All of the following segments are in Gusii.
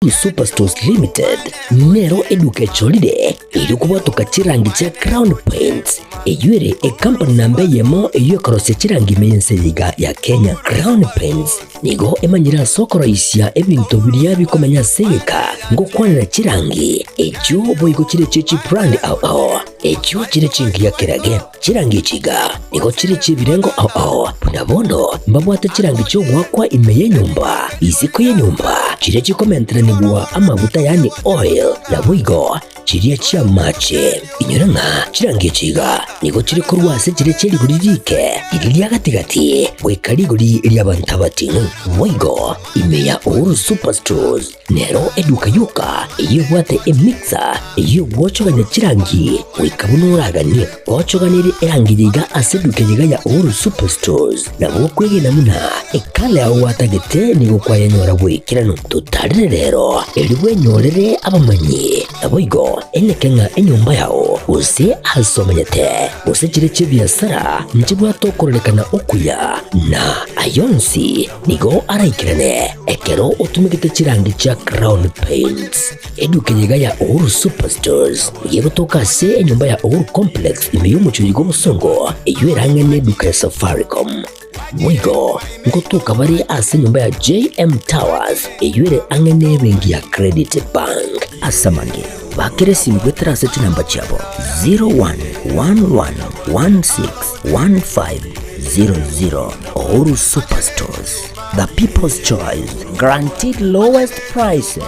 Superstores Limited nero eduka echorire erio kobwatoka chirangi chia Crown Paints, eyio ere ekampani namba eyemo eyio ekorosia chirangi ime y'ense eye iga ya Kenya. Crown Paints nigo emanyire ase okoroisia ebinto biria bikomenya ase egeka ngokwanera chirangi echio boigo chire chie chibrand ao ao echio chire chingiya kerage. Chirangi echi iga nigo chire chi'ebirengo ao ao, buna bono mbabwate chirangi chi'ogoakwa ime y'enyomba, isiko y'enyomba, chiria chikomenteranigwa amaguta yaani oil, naboigo chiria chi'amache. Inyora ng'a chirangi echi iga nigo chire korwa ase chiria chie rigori riike, riria ria gati-gati, goika rigori ri'abanto abating'u. Boigo ime ya Uhuru Superstores Nero eduka yoka eyio ebwate emixer eyio egwochogania chirangi goika buna oraganie. Gochoganerie erangi eye iga ase eduka eye iga ya Uhuru Superstores nabo okwegena buna ekala yao gwatagete nigo kwayenyora bw'ekeranu. Totarere rero erio bwenyorere abamanyi naboigo eneke ng'a enyomba yao gose ase omenyete gose chire chi'ebiasara nchibwate okororekana okuya na ayonsi Nigo araikerane ekero otumegete chirangi chia Crown Paints. Eduka eye iga ya Uhuru Superstores nigo egotoka ase enyomba ya Uhuru Complex ime y'omochie oyo bw'obosongo eyio erang'e neduka ya Safaricom. Boigo ngotoka bare ase enyomba ya JM Towers eyio ere ang'e nebenki ya Credit Bank. Ase amange, bakera esimi goetera ase chinamba chiabo 0111161500. Uhuru Superstores, the people's choice, guaranteed lowest prices.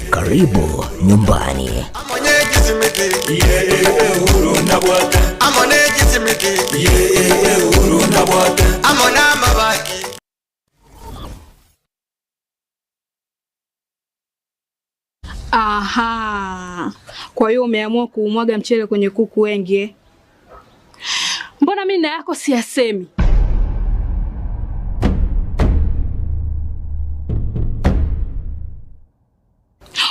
Karibu nyumbani. Aha, kwa hiyo umeamua kuumwaga mchele kwenye kuku wengi eh? Mbona mimi na yako siyasemi?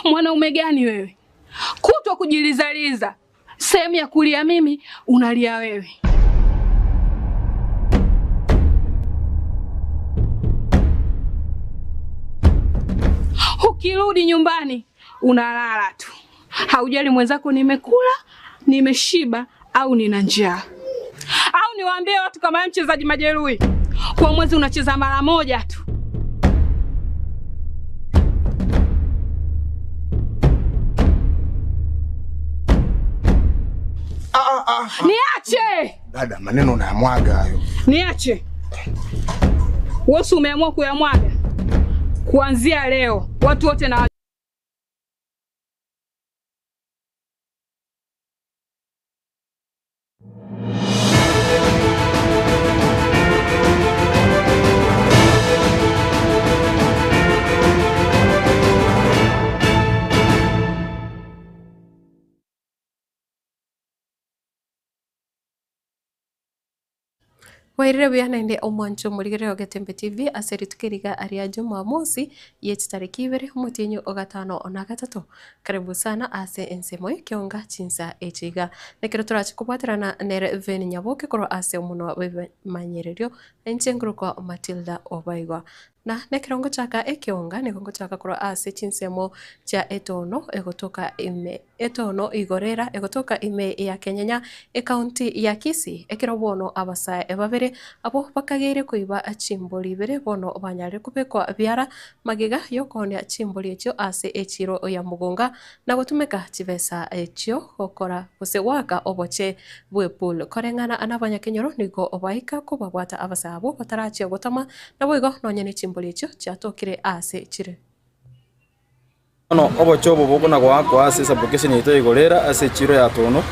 Mwanaume gani wewe, kutwa kujilizaliza, sehemu ya kulia mimi unalia wewe. Ukirudi nyumbani unalala tu, haujali mwenzako nimekula, nimeshiba au nina njaa. Au niwaambie watu kama wewe mchezaji majeruhi, kwa mwezi unacheza mara moja tu. Ah, ah, ah. Niache! Dada, maneno unayamwaga hayo. Niache. Wewe umeamua kuyamwaga. Kuanzia leo watu wote na Bwairire buya naende omwancho omorigereria o Getembe TV ase rituko eriga ria Jumamosi ye chitariki ibere omotienyi o gatano na gatato. Karibu sana ase ensemo y'ekionga chinsa echi iga. Nekero torache kobwaterana nere Veni Nyaboke korwa ase omonwa bw'ebimanyererio na inche nkorokwa Matilda Obaigwa. Na nekero ngochaka ekeonga nigo ngochaka korwa ase chinsemo chia etono egotoka ime etono igorera egotoka ime ya Kenyenya ekaunti ya Kisii ekero bono abasae babere abwo bakageire koiba chimbori ibere bono banyarire kobekwa biara magega yokoonia chimbori echio ase echiro ya Mugunga na gotumeka chibesa echio gokora gose goaka oboche bw'epool. Koreng'ana nabanyakenyoro nigo baika kobabwata abasae abwo batarachia gotama, naboigo nonya ne chimbori echio chiatokire aase chire. Bono oboche obo bokona goakwa ase esublocation yaito ya Igorera ase echiro ya Tono,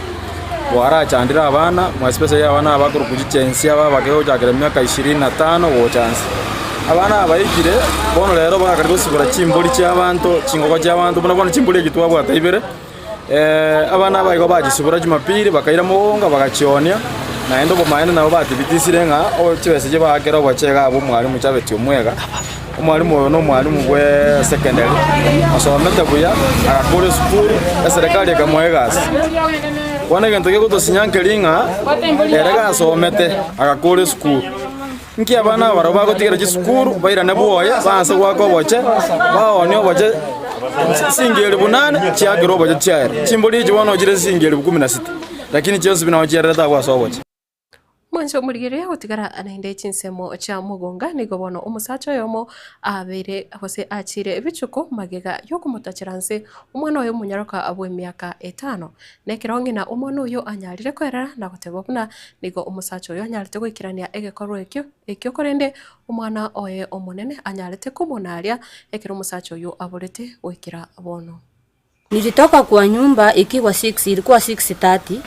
bwarachandire abana, more especially abana aba bakorokwa chichensi aba abake gochakera emiaka ishirini na tano gocha nse. Abana aba baikire, bono rero bagakari gosibora chimbori chiabanto, chingoko chiabanto, buna bono chimbori echi twabwate ibere, abana aba igo bachisibora jumapili, bakaira mogonga bagachionia, naende obomaene nabo batibitisire ng'a o chibesa echi baakera obochege iga abwo omwalimu Chabeti Omwega, omwalimu oyo na omwalimu bwe secondary, osomete buya, agakora esukuru, eserekari ekamoa egasi. Bono egento gegotosinya nkeri ng'a, ere gasomete, agakora esukuru. Inki abana aba barabwo bagotigera chisukuru bairane bwoye, baanse goaka oboche, baoonie oboche. Chisingi elifu nane chiakerwa obochie chiaera. Chimbori echi bono chire chisingi elifu kumi na sita, lakini chionsi pi nabo chiarerete abwo ase obochie. Mwanche omorigereria gotigara naende chinsemo chia mogonga, nigo bono omosacha oyomo abeire gose achiire ebichuko magega y'okomotachera nse omwana oye omonyaroka bw'emiaka etano. Na ekero ng'ina omwana oyio anyarire koerera na goteba buna nigo omosacha oyo anyarete goikerania egekorwa ekio ekio korende omwana oye omonene anyarete komonaria ekero omosacha oyio aborete goikera bono. Nilitoka kwa nyumba ikiwa six, ilikuwa 6:30,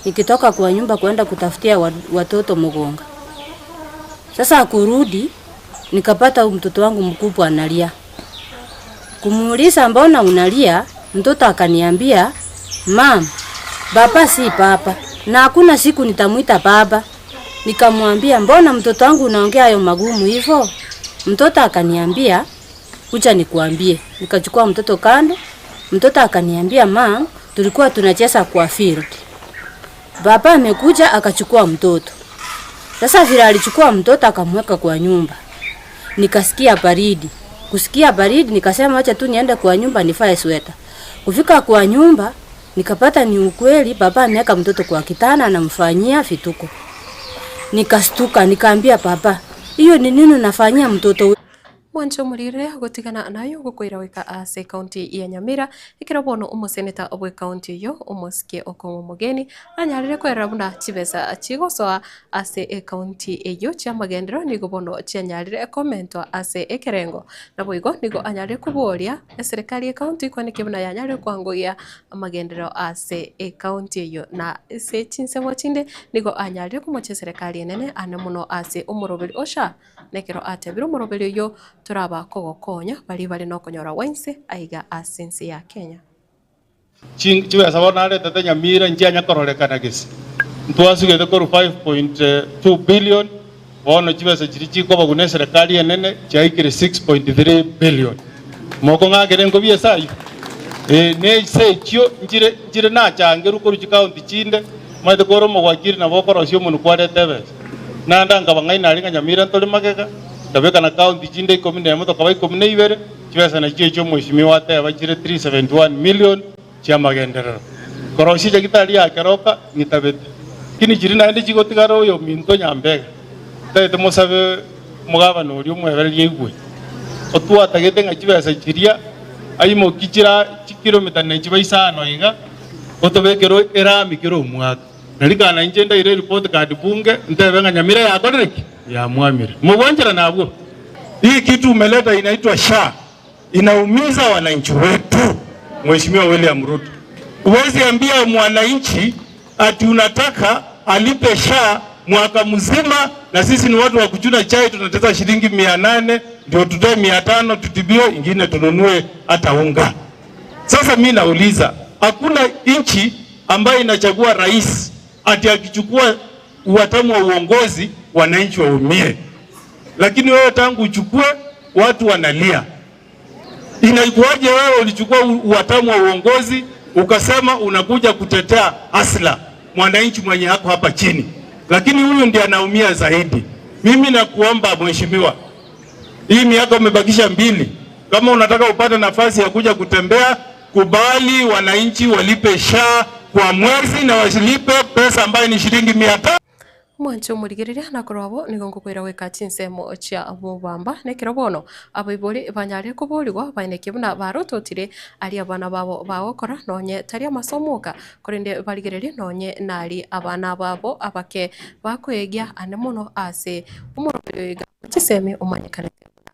nikitoka kwa nyumba kwenda kutafutia watoto mugonga. Sasa kurudi nikapata huyu mtoto wangu mkubwa analia. Kumuuliza mbona unalia, mtoto akaniambia mam, baba si baba na hakuna siku nitamuita baba. Nikamwambia mbona mtoto wangu unaongea hayo magumu hivyo? Mtoto akaniambia kuja nikuambie. Nikachukua mtoto kando, mtoto akaniambia mam, tulikuwa tunacheza kwa field. Baba amekuja akachukua mtoto. Sasa vile alichukua mtoto akamweka kwa nyumba. Nikasikia baridi. Kusikia baridi nikasema acha tu niende kwa nyumba nivae sweta. Kufika kwa nyumba nikapata ni ukweli baba ameweka mtoto kwa kitanda anamfanyia vituko. Nikastuka nikaambia baba, hiyo ni nini unafanyia mtoto? Mwanche omorire gotigana naye ogokoira goika ase ekaunti ya Nyamira, ekero bono omoseneta bw'ekaunti eyio omosike okong'u omogeni anyarire kwerora buna chibesa chigosoa ase ekaunti eyio chi'amagenderero nigo bono chianyarire komentwa ase ekerengo. Naboigo nigo anyarire koboria eserekari y'ekaunti kwaneke buna yanyarire kwangoyia amagenderero ase ekaunti eyio na ase chinsemo chinde nigo anyarire komochia eserekari enene ane mono ase omoroberi o SHA. Na ekero atebire omoroberi oyio, Toraba kogokonya baria bare nokonyora gwa inse aiga ase ense ya Kenya. Chibesa bono naretete Nyamira nchianya kororekana gese. Ntwasugete korwa 5.2 billion, bono chibesa chiria chikobagwa na eserekari enene chiaikire 6.3 billion. Mokong'akera enkobi ase ayio? Ee, ne ase echio nchire nchire nachangerwe korwa chikaunti chinde, omanyete kore omogwakiri nabo okorosia omonwe kwareta ebesa. Naende nkaba ng'ai naria ng'a Nyamira ntore magega, nkabeka na county chinde ikomi nemo tokaba ikomi na ibere, chibesa nachio echio omweshimiwa ateba chire 371 million chi'amagenderero. Korosia chagitari ya keroka ng'itabete, lakini chiria naende chigotigara oyominto Nyambega, ntagete mosabe omogabana oria omwebereria aigwe, otwatagete ng'a chibesa chiria aimoki chira chikilomita nechiba isano iga, otobekere erami kera omwaka. Na rikana inche ndaire eripoti card bunge ntebe ng'a Nyamira yakorire ki? Yamwamire. Mogwancherana abwo? Hii kitu umeleta inaitwa SHA inaumiza wananchi wetu. Mheshimiwa William Ruto, huwezi ambia mwananchi ati unataka alipe SHA mwaka mzima, na sisi ni watu wa kuchuna chai tunateza shilingi 800 ndio tutoe 500 tutibiwe, ingine tununue hata unga. Sasa mi nauliza, hakuna nchi ambayo inachagua rais ati akichukua uwatamu wa uongozi wananchi waumie, lakini wewe tangu uchukue watu wanalia. Inaikuwaje wewe ulichukua uwatamu wa uongozi ukasema unakuja kutetea asla mwananchi mwenye hako hapa chini, lakini huyu ndiye anaumia zaidi. Mimi nakuomba mheshimiwa, hii miaka umebakisha mbili, kama unataka upate nafasi ya kuja kutembea, kubali wananchi walipe SHA kwa mwezi na wasilipe pesa ambayo ni shilingi 500. Mwanche omorigereria na korwa abwo nigo ngokoira goika chinsemo chia mobamba na ekero bono abaibori banyarire koborigwa baenekie buna barototire aria abana babo bagokora nonye tari amasomo oka korende barigererie nonye nari abana babo abake bakoegia ande mono ase omoroberi oyo iga chisemi omanyekanete buna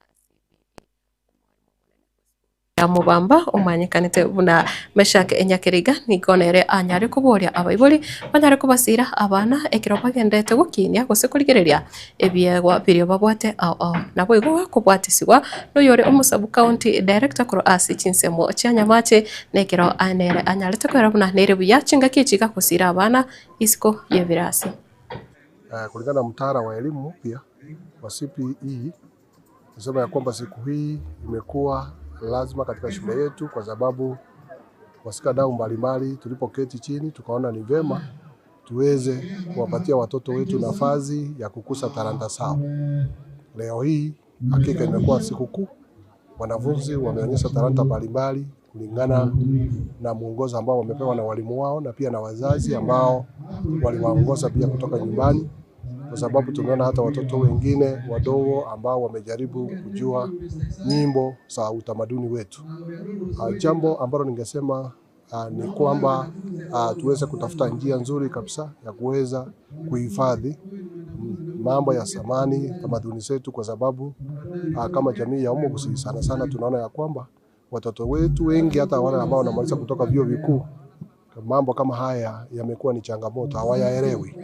CBE. Mobamba omanyekanete buna Meshack Nyakeriga nigo nere anyare koboria abaibori banyare kobasira abana ekero bagenderete gokinia gose korigereria ebiegwa biria babwate ao ao. Naboigo gakobwatisigwa noyore omosabu county director korwa ase chinsemo chia Nyamache nekero nere anyarete koera buna nere buya chingaki echi gagosira abana isiko y'ebirasi. Kulingana na mtaala wa elimu mpya wa CPE Nasema ya kwamba siku hii imekuwa lazima katika shule yetu kwa sababu washikadau mbalimbali tulipoketi chini tukaona ni vema tuweze kuwapatia watoto wetu nafasi ya kukuza talanta zao. Leo hii hakika imekuwa sikukuu, wanafunzi wameonyesha talanta mbalimbali kulingana na mwongozo ambao wamepewa na walimu wao na pia na wazazi ambao waliwaongoza pia kutoka nyumbani, kwa sababu tumeona hata watoto wengine wadogo ambao wamejaribu kujua nyimbo za utamaduni wetu. Jambo ambalo ningesema ni kwamba tuweze kutafuta njia nzuri kabisa ya kuweza kuhifadhi mambo ya zamani, tamaduni zetu, kwa sababu kama jamii ya Omogusii sana sana tunaona ya kwamba watoto wetu wengi hata wale ambao wanamaliza kutoka vyuo vikuu, mambo kama haya yamekuwa ni changamoto, hawayaelewi.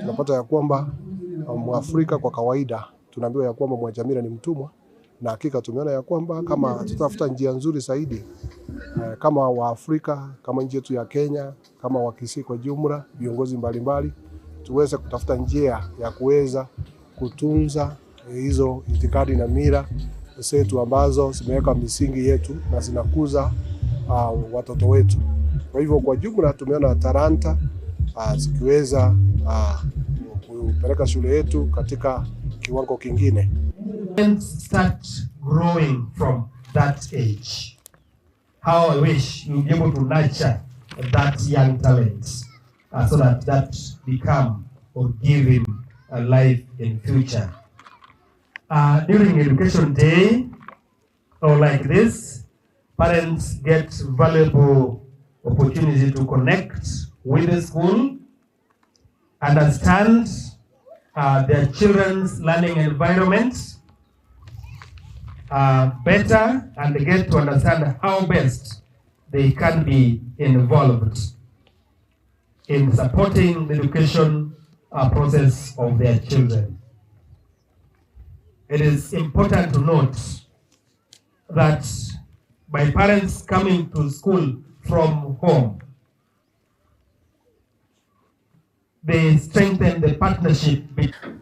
Tunapata ya kwamba Mwafrika kwa kawaida tunaambiwa ya kwamba Mwajamila ni mtumwa, na hakika tumeona ya kwamba kama tutafuta njia nzuri zaidi kama Waafrika, kama nchi yetu ya Kenya, kama Wakisii kwa jumla, viongozi mbalimbali tuweze kutafuta njia ya kuweza kutunza hizo itikadi na mila zetu ambazo zimeweka misingi yetu na zinakuza watoto wetu. Kwa hivyo kwa jumla tumeona talanta zikiweza kupeleka shule yetu katika kiwango kingine. Start growing from that age. How I wish you'll be able to nurture that young talent so that that become or give him a life in future. During Education Day or like this, parents get valuable opportunity to connect with the school, understand their children's learning environment better, and get to understand how best they can be involved in supporting the education process of their children. It is important to note that by parents coming to school from home, they strengthen the partnership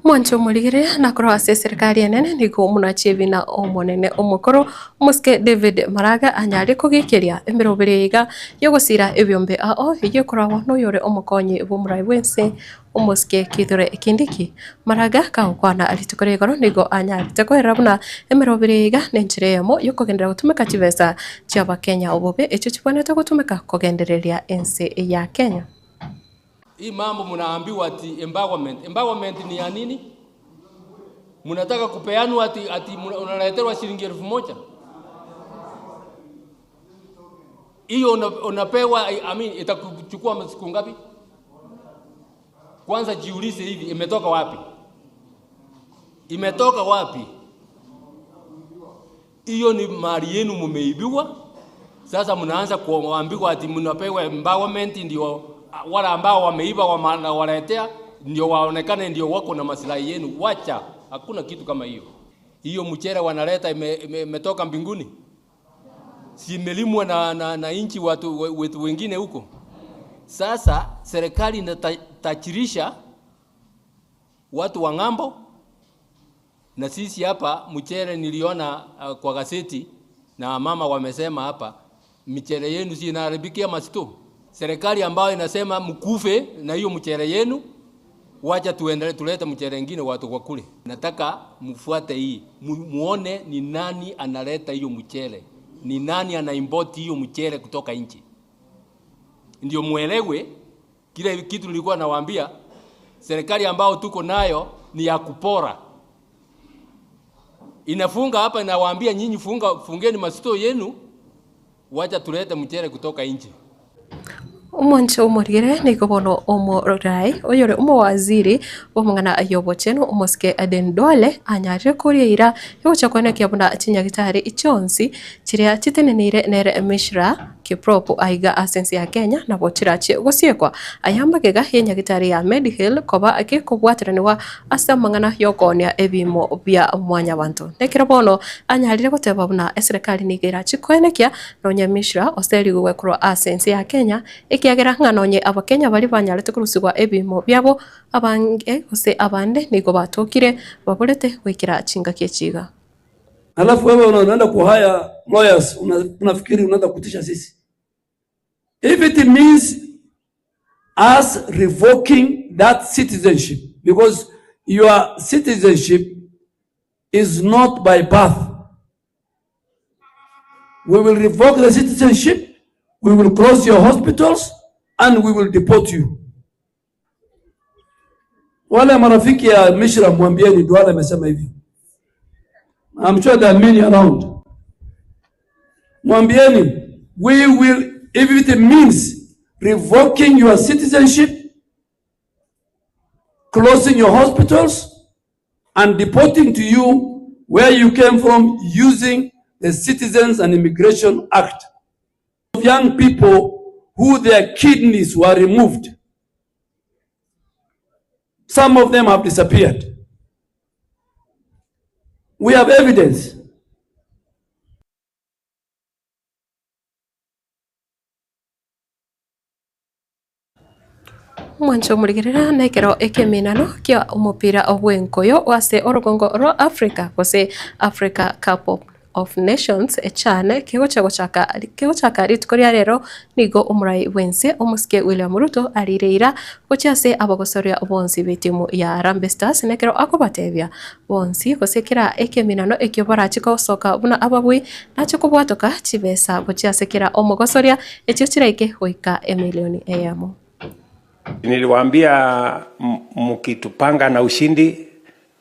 Mwanche omorigere nakorwa ase eserikari enene nigo omonachi ebina omonene omokoro omosike David Maraga anyare kogekeria emerobere iga yogosira ebiombe ao eyio ekoragwa noyore omokonyi bw'omorai bwense omosike Kithure Kindiki. Maraga kagokwana rituko ria igoro nigo anyarete koerera buna emerobere iga na enchera eyemo yokogenderera gotumeka chibesa chia abakenya obobe echio chibwenerete gotumeka kogendereria ense ya Kenya. Hii mambo mnaambiwa ati empowerment. Empowerment ni ya nini? Mnataka kupeanwa ati unaletewa shilingi 1000. Hiyo unapewa, I mean, itakuchukua siku ngapi? Kwanza jiulize hivi, imetoka wapi? Imetoka wapi? Hiyo ni mali yenu mumeibiwa. Sasa mnaanza kuambiwa ati mnapewa empowerment ndio wale ambao wameiba wanawaletea ndio waonekane ndio wako na maslahi yenu. Wacha, hakuna kitu kama hiyo. Hiyo mchele wanaleta imetoka mbinguni, si imelimwa na nchi watu wetu wengine huko. Sasa serikali inatajirisha watu wa ng'ambo, na sisi hapa mchele niliona kwa gazeti na mama wamesema hapa michele yenu si inaharibikia masito. Serikali ambayo inasema mkufe na hiyo mchele yenu, wacha tuendelee tulete mchele mwingine watu kwa kule. Nataka mfuate hii, muone ni nani analeta hiyo mchele, ni nani anaimport hiyo mchele kutoka nje. Ndio muelewe kile kitu nilikuwa nawaambia. Serikali ambayo tuko nayo ni ya kupora. Inafunga hapa, inawaambia nyinyi fungeni masito yenu, wacha tulete mchele kutoka nje. Omonche omorigere nigo bono omorai oyore omowaziri bw'omong'ana yobochenu omosike Aden Duale anyarire koria yogocha kwenekia buna chinyagitari chionsi chiria chiteneneire nere Mishra Kiprop aiga ase ense ya Kenya nabo chirachie gosiekwa ayambagega ye nyagitari ya Medihill koba gekobwateraniwa ase amang'ana yokonia ebimo bia mwanyabanto nekero bono anyarire goteba buna eserikali nigo erachi koenekia nonya Mishra oserigwe korwa ase ense ya Kenya ekiagera ng'a nonye abakenya bari banyarete korusigwa ebimo biabo abange gose abande nigo batokire baborete goikera chingaki echiga. Alafu wewe unaenda kuhire lawyers, unafikiri unaenda kutisha sisi. If it means us revoking that citizenship, because your citizenship is not by birth. We will revoke the citizenship, we will close your hospitals and we will deport you. Wale marafiki ya Mishra mwambieni Duale amesema hivi. I'm sure there are many around. Mwambieni we will if it means revoking your citizenship, closing your hospitals and deporting to you where you came from using the Citizens and Immigration Act. Young people who their kidneys were removed. Some of them have disappeared. We have evidence. Omwancho omorigerera nekero ekeminano kia omopira bw'enkoyo ase orogongo rwa Africa gose Africa Cup of Nations echane kegocha gochaka kegochaka rituko ria rero nigo omorai bwense omosike William Ruto arire eira gochia ase abagosoria bonsi b'etimu ya Harambee Stars nekero akobatebia bonsi gose kera ekeminano ekio barache gosoka buna ababui nache kobwatoka chibesa gochia ase kera omogosoria echio chiraike goika emilioni eyemo. Niliwaambia mkitupanga na ushindi,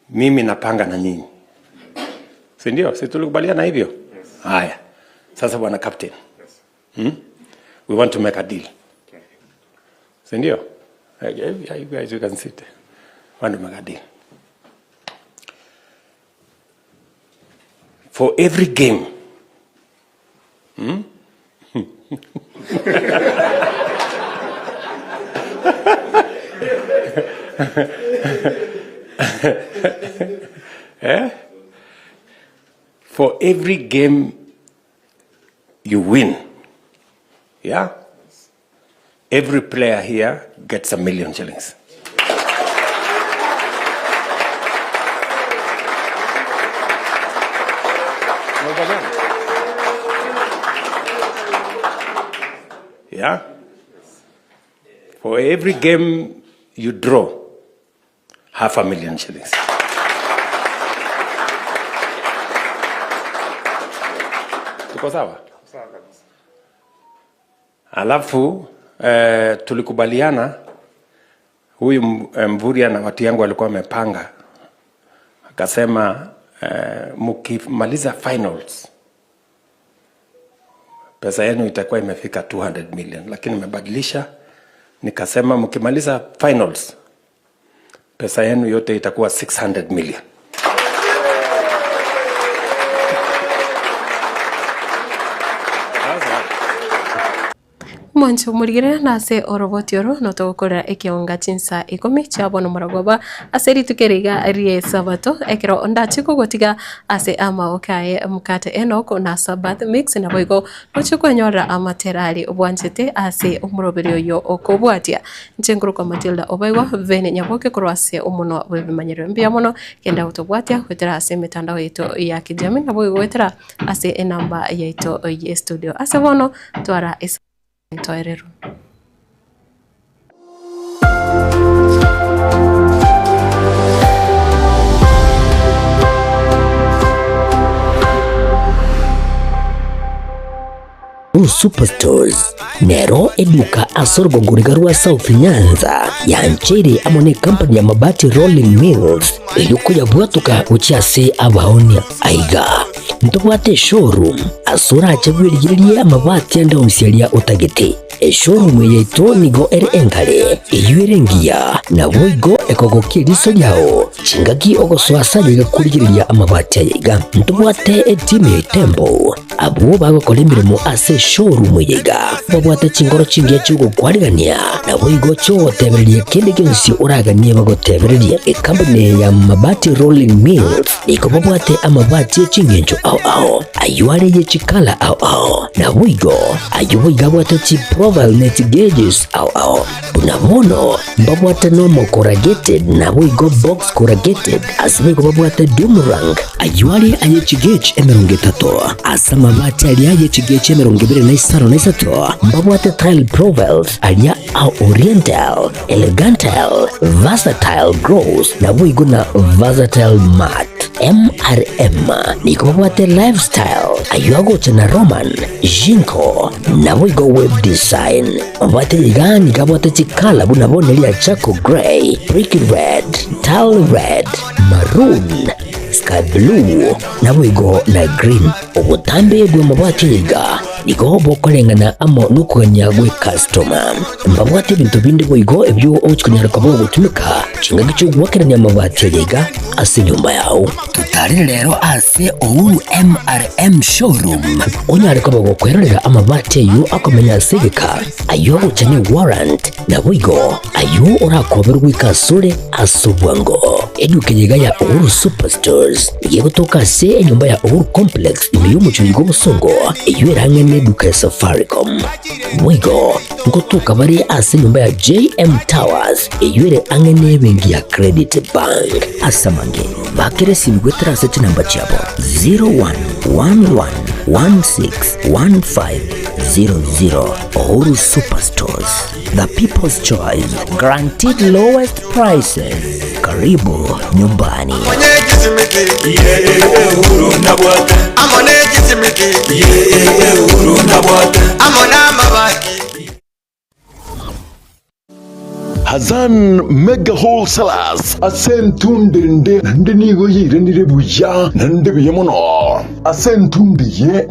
mimi napanga na nyinyi, si ndio? Si tulikubaliana hivyo? Haya, sasa bwana captain, We want to make a deal, si ndio? You guys, you can sit. Want to make a deal for every game. Eh? For every game you win, yeah? Every player here gets 1 million shillings. Yeah? For every game you draw, 500,000 shillings. Tuko sawa? Alafu tulikubaliana huyu Mvurya na watu yangu walikuwa wamepanga, akasema mkimaliza finals pesa yenu itakuwa imefika 200 million, lakini nimebadilisha nikasema mkimaliza finals pesa yenu yote itakuwa 600 million. Sasa Omwancho omorigerera nase oroboti oro notogokorera ekeonga chinsa ikomi chia bono morogoba ase rituko eri iga rie esabato ekero ndache kogotiga ase amaoke aye mokate Enock na Sabbath mix naboigo noche kwenyorera amatera aria obwanchete ase omoroberi oyo okobwatia. Inche nkorokwa Matilda Obaigwa Vene Nyaboke korwa ase omonwa bw'ebimanyerero mbuya mono genda gotobwatia goetera ase emetandao yaito ya kijamii naboigo goetera ase enamba yaito ye studio. Ase bono twara entoereru. Superstores nero eduka ase orogongo riga rwa South Nyanza yancheire amo ne company ya Mabati Rolling Mills erio koyabwatoka gochia ase abaonia. Aiga ntobwate eshowroom ase orache bwerigererie amabati ande onsi aria otagete. Eshowroom eye yaito nigo ere enkare, eyio ere engiya, naboigo ekogokia eriso riao chingaki ogosoa ase aye iga korigereria amabati aye iga. Ntobwate etimu ya Itembo abwo bagokora emeremo ase eshowroom eye iga, babwate chinkoro chingiya chi'ogokwarigania, naboigo chi'ogotebereria kende gionsi oraganie bagotebererie. Ekampuni eye ya Mabati Rolling Mills nigo babwate amabati e chingencho ao ao, ayio are ye chikala ao ao, naboigo ayio boigo abwate chiprofile ne chigeges ao ao. Buna bono mbabwate normal corrugated naboigo box corrugated, ase boigo babwate doom rank, ayio are aye chigauge 30, ase amabati aria aye chigauge 25, mbabwate tile profiles aria a oriental, elegantal, versatile gross, naboigo na versatile matte. MRM nigo babwate Lifestyle, ayio agocha na Roman, Jinko, naboigo Web Design. Babwate iga nigo abwate chikala buna bono eria Charcoal Grey, Brick Red, Tile Red, Maroon, Sky Blue, naboigo na Green. Obotambe bw'amabati iga nigo bokoreng'ana amo nokogania gw'ekastoma. Mbabwate ebinto binde boigo ebio ogochia konyara koba ogotumeka chingaki chi'ogoakerania amabati aya iga ase enyomba yao. Totarire rero ase Uhuru MRM Showroom onyare koba gokwerorera amabati ayio akomenya ase egeka, ayio agocha ne warrant, naboigo ayio orakoberwe goika asore ase obwango. Eduka eye iga ya Uhuru Superstores nigo egotoka ase enyomba ya Uhuru Complex ime y'omochie oiga obosongo, eyio ere ang'e neduka ya Safaricom. Boigo ngotoka bare ase enyomba ya JM Towers eyio ere ang'e nebenki ya Credit Bank. Ase amange, bakera esimi goetera ase chinamba chiabo 0111161500. Uhuru Superstores, the people's choice, guaranteed lowest prices. Karibu nyumbani. Hazan Mega Wholesalers ase entundo ende naende nigo yairanire buya naende buya mono. Ase entundo eye.